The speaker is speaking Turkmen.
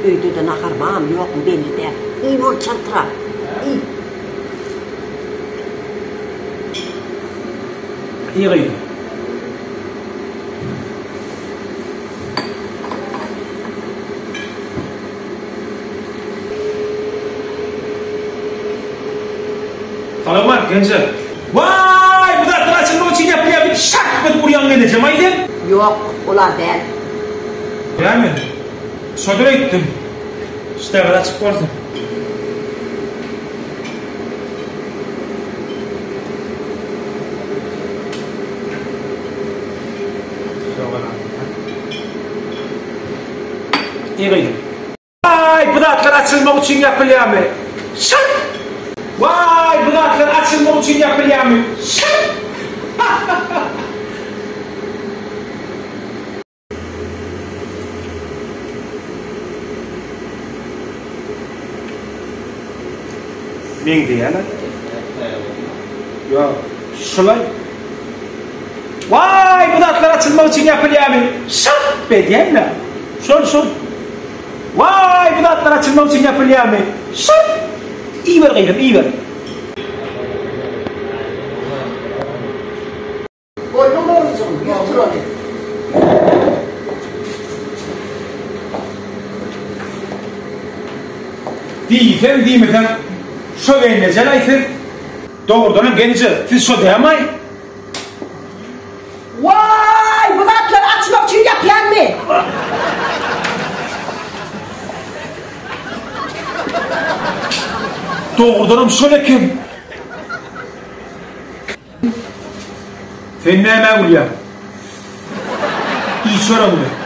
Öýde-de nahar barmy, ýokmy belli däl. Iý bol çaltrak. Iý. Iý gyzym. Salowmalik genje. Waý bu zatlar açylmak üçin ýapylýar diýip şak edip urýaň gelnejem-aý sen. Ýok, ol-a däl. Näme? Şodur öýtdüm. Işdäňiz açyk bolsun. Iý gyzym. Waý bu zatlar açylmak üçin ýapylýarmy? Şak! Waý bu zatlar açylmak üçin ýapylýarmy? Şak! Meňzeýärler. Ýok, şulaý. Waý bu zatlar açylmak üçin ýapylýarmy? Şak! Edýän-dä. Şol, şol. Waý bu zatlar açylmak üçin ýapylýarmy? Şak! Iýiber gyzym, iýiber. Boldumy oglujygym, ýür turaly. Diýseň diýmeseň şo gelneje-laý siz. Dogrudanam gelneje siz şo dämaý? Waý bu zatlary açmak üçin ýapýanmy? Dogrudanam şol eken. Sen nämä gülýäň? Iý çöregiňi.